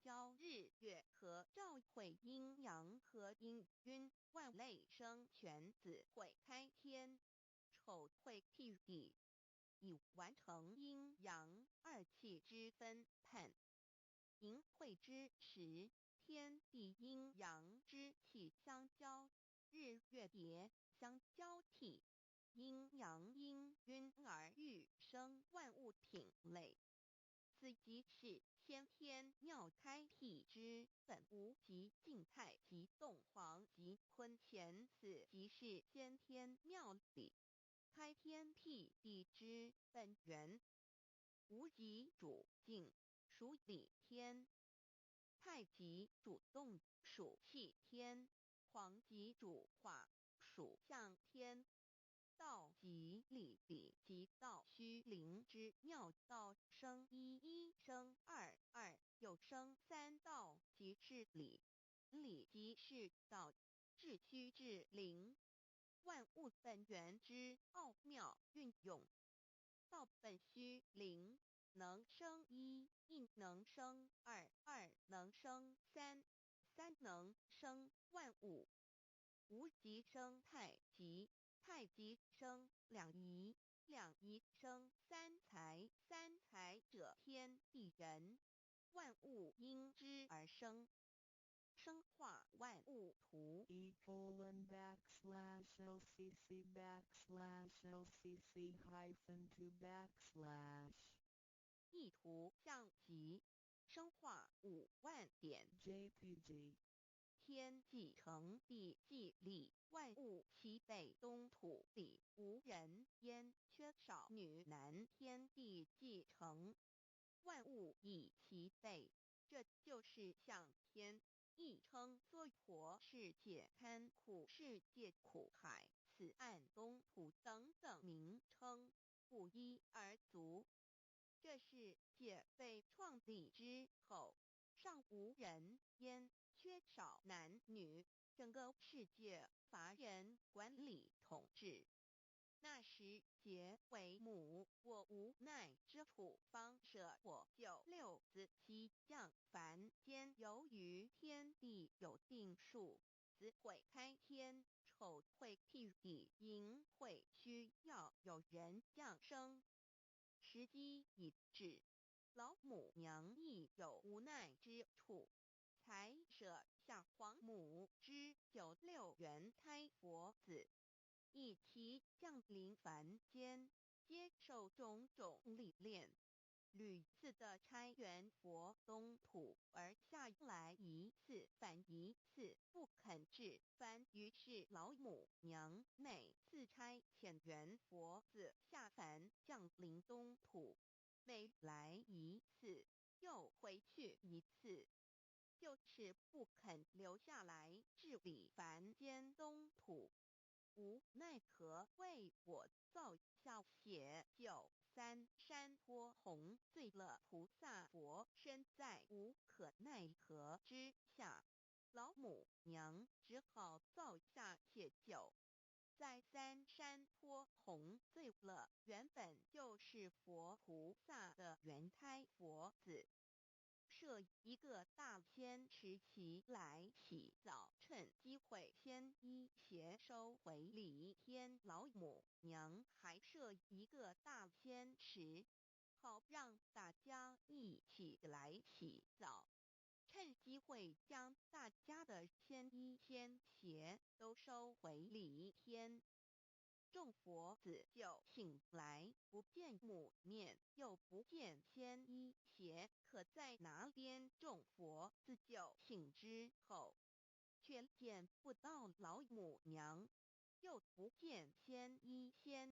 交日月合照會陰陽合氤氲，萬類生全子會開天，丑會辟地，以完成陰陽二氣之分判。寅會之時，天地陰陽之氣相交，日月疊相交替，陰陽氤氲而育生萬物品類。此即是先天妙開闢之本無極靜太極動黃極坤乾，此即是先天妙理，開天闢地之本源。無極主靜，屬理天；太極主動，屬氣天；黃極主化，屬象天。道即理，理即道，虛靈之妙道生一，一生二，二又生三，道即是理，理即是道，至虛至靈，萬物本源之奧妙運用。道本虛靈，能生一，亦能生二，二能生三，三能生萬物。無極生太極，太極生兩儀，兩儀生三才，三才者天地人，萬物因之而生。生化萬物圖。 E:\LCC\LCC-2\. 意圖象極，生化5萬點。 JPG 天既成，地既立，萬物齊備，東土裡無人煙，缺少女男。天地既成，萬物已齊備，這就是象天，亦稱娑婆世界、堪苦世界、苦海、此岸東土等等名稱，不一而足。這世界被創立之後，尚無人煙，缺少男女，整個世界乏人管理統治。那時劫為母，我無奈之處，方捨我九六子悉降凡間。由於天地有定數，子會開天，丑會辟地，寅會需要有人降生。時機已至，老母娘亦有無奈之處，才捨下皇母之九六元胎佛子，以其降臨凡間，接受種種歷練，屢次的差元佛東土而下來一次返一次，不肯至凡。於是老母娘每次差遣元佛子下凡降臨東土，每來一次又回去一次，就是不肯留下來治理凡間東土。無奈何為我造下血九三山坡紅醉了菩薩佛身，在無可奈何之下，老母娘只好造下血九，在三山坡紅醉了原本就是佛菩薩的元胎佛子，設一個大仙池起來洗澡，趁機會先衣鞋收回禮天老母娘還設一個大仙池，好讓大家一起來洗澡，趁機會將大家的仙衣仙鞋都收回禮天。眾佛子就醒來，不見母面，又不見仙衣鞋，可在哪邊？眾佛子就醒之後，卻見不到老母娘，又不見仙衣仙。